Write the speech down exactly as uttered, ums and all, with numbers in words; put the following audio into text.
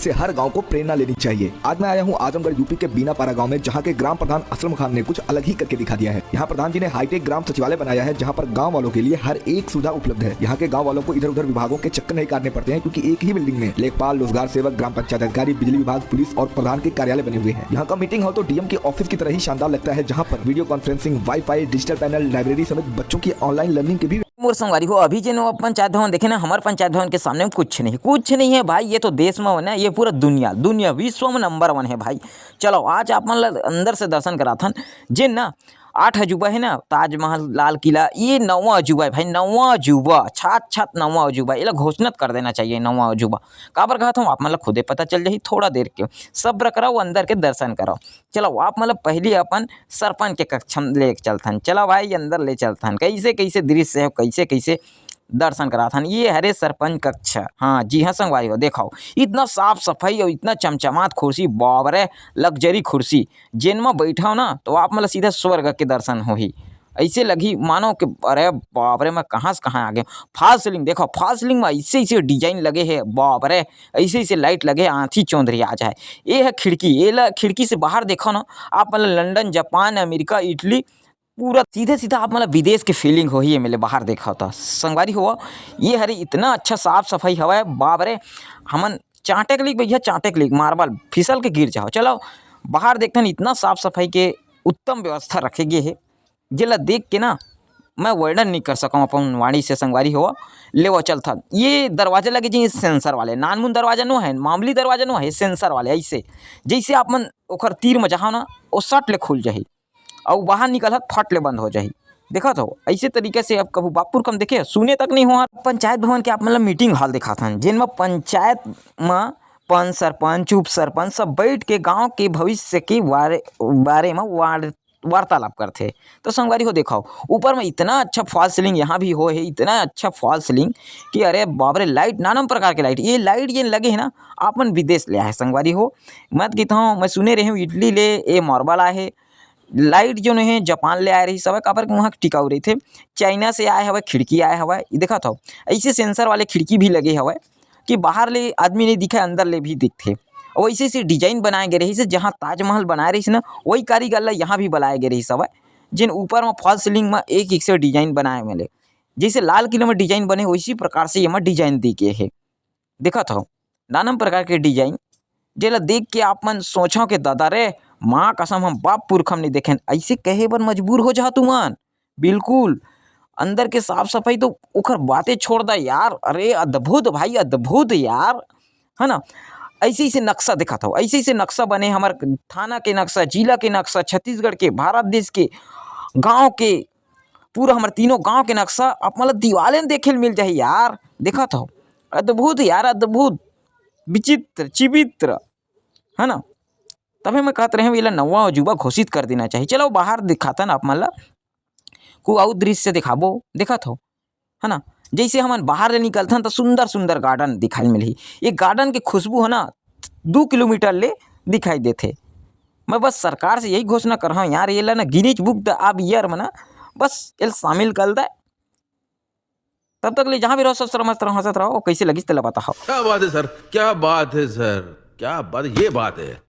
से हर गांव को प्रेरणा लेनी चाहिए। आज मैं आया हूं आजमगढ़, यूपी के बीनापारा गांव में, जहां के ग्राम प्रधान असलम खान ने कुछ अलग ही करके दिखा दिया है। यहां प्रधान जी ने हाईटेक ग्राम सचिवालय बनाया है, जहां पर गांव वालों के लिए हर एक सुविधा उपलब्ध है। यहां के गांव वालों को इधर उधर विभागों के चक्कर नहीं काटने पड़ते हैं, क्योंकि एक ही बिल्डिंग में लेखपाल, रोजगार सेवक, ग्राम पंचायत अधिकारी, बिजली विभाग, पुलिस और प्रधान के कार्यालय बने हुए हैं। यहां का मीटिंग हॉल तो डीएम के ऑफिस की तरह ही शानदार लगता है, जहां पर video conferencing, wifi, digital panel, library समेत बच्चों की ऑनलाइन लर्निंग के भी मोर संगवारी हो, अभी जेन वो पंचायत भवन देखे ना, हमर पंचायत भवन के सामने में कुछ नहीं, कुछ नहीं है भाई। ये तो देश में हो ना, ये पूरा दुनिया, दुनिया विश्व में नंबर वन है भाई। चलो, आज आप मन ला अंदर से दर्शन कराथन। जेन ना आठ अजूबा है ना, ताजमहल, लाल किला, ये नौवां अजूबा है भाई, नौवां अजूबा, छात छात नौवां अजूबा, एला घोषणा कर देना चाहिए नौवां अजूबा। काबर कहत हूँ, आप मन ला खुदे पता चल जाही थोड़ा देर के। सब्र कराओ, अंदर के दर्शन कराओ। चलो, आप मन ला पहली अपन सरपंच के कक्ष में ले चलथन। चलो भाई, अंदर ले चलथन। कैसे कैसे दृश्य है, कैसे कैसे दर्शन कराथन। ये हरे सरपंच कक्ष। हाँ जी हाँ संगवारी हो, देखो, इतना साफ सफाई और इतना चमचमात कुर्सी, बाप रे, लग्जरी कुर्सी, जेन म बैठव ना, तो आप मन ला सीधा स्वर्ग के दर्शन होही। ऐसे लगही मानो कि अरे बाप रे, मैं कहाँ से कहाँ आ गए। फॉल्स सीलिंग देखो, फॉल्स सीलिंग में ऐसे ऐसे डिजाइन लगे है, बाप रे, ऐसे ऐसे लाइट लगे, आँखी चौंधरी आ जाए। ये है खिड़की, ये ला खिड़की से बाहर देखो ना, आप मन ला लंदन, जापान, अमेरिका, इटली, पूरा सीधे सीधा आप मन ला विदेश के फीलिंग होही। एमे ले बाहर देखो तो संगवारी हो, ये हरे इतना अच्छा साफ सफाई हवय, बाप रे। हमन चांटे के लीक भैया, चांटे के लीक, मार्बल फिसल के गिर जाओ। चलो बाहर देखथन, इतना साफ सफाई के उत्तम व्यवस्था रखे गे हे, जेला देख के ना मैं वर्णन नहीं कर सकूँ अपन वाणी से संगवारी हो। ले वो चलथन, ये दरवाजा लगे जी सेंसर वाले, नानमुन दरवाजा नो है, मामूली दरवाजा नो है, सेंसर वाले। ऐसे जैसे आप मन ओकर तीर में जहाँ ना, वो सट ले खुल जाही, अउ बाहर निकलत फट ले बंद हो जाही। देखत हो, ऐसे तरीके से अब कभू बापुर कम देखे, सुने तक नहीं हुआ। पंचायत भवन के आप मन ला मीटिंग हॉल दिखाथन, जेन म पंचायत म पंच, सरपंच, उप सरपंच सब बैठ के गांव के भविष्य के बारे, बारे म वार-, वार्तालाप करथे। तो संगवारी हो, देखो, ऊपर में इतना अच्छा फॉल्स सीलिंग यहाँ भी हो है, इतना अच्छा फॉल्स सीलिंग कि अरे बाप रे, लाइट, नानम प्रकार के लाइट, ये लाइट ये लगे है ना, आप मन विदेश ले आए संगवारी हो। मैं तो कहता हूँ, मैं सुने रहे हूँ इटली ले ये मार्बल आए है, लाइट जो है जापान ले आए रही सब, काबर के वहाँ टिकाऊ रही थे। चाइना से आए हवय, खिड़की आए हवय, ये देखत हो, ऐसे सेंसर वाले खिड़की भी लगे हवय कि बाहर ले आदमी नहीं दिखे, अंदर ले भी दिखथे। और वैसे से डिजाइन बनाए गए रही से, जहाँ ताजमहल बनाए रही ना, वही कारीगर ला यहाँ भी बुलाए गए रही हवय, जिन ऊपर में फॉल्स सीलिंग में एक एक से डिजाइन बनाए मिले। जैसे लाल किला में डिजाइन बने, वैसी प्रकार से ये में डिजाइन दी गए है। देखत हो, नानम प्रकार के डिजाइन, जेला देख के आप मन सोचो के दादा रे, माँ कसम हम बाप पुरखम नहीं देखेन, ऐसे कहे बर मजबूर हो जा तुमन। बिल्कुल, अंदर के साफ सफाई तो ओकर बातें छोड़ दा यार। अरे अद्भुत भाई, अद्भुत यार, है ना? ऐसे ऐसे नक्शा दिखाता हूँ, ऐसे ऐसे नक्शा बने, हमारे थाना के नक्शा, जिला के नक्शा, छत्तीसगढ़ के, भारत देश के, गांव के, पूरा हमारे तीनों गांव के नक्शा आप मतलब दीवाले में देखे ल मिल जाही यार। देखत हो, अद्भुत यार, अद्भुत, विचित्र, चिवित्र, है ना? तभे मैं कहत रहे हूँ, एला नवा अजूबा घोषित कर देना चाहिए। चलो बाहर दिखाथन आप मन ला, को अउ दृश्य दिखाबो, देखत हो, है ना? जैसे हमन बाहर ले निकलथन तो सुंदर सुंदर गार्डन दिखाई मिलही। ये गार्डन के खुशबू है ना, दू किलोमीटर ले दिखाई देथे। मैं बस सरकार से यही घोषणा कर रहा हूँ यार, ये ला ना गिनीज बुक द अब ईयर में ना बस एल शामिल कर दे। तब तक ले जहाँ भी रहो, सब मस्त रहो, हंसत रहो। कैसे लगिस तेला बताओ। क्या बात है सर, क्या बात है सर, क्या बात, ये बात है।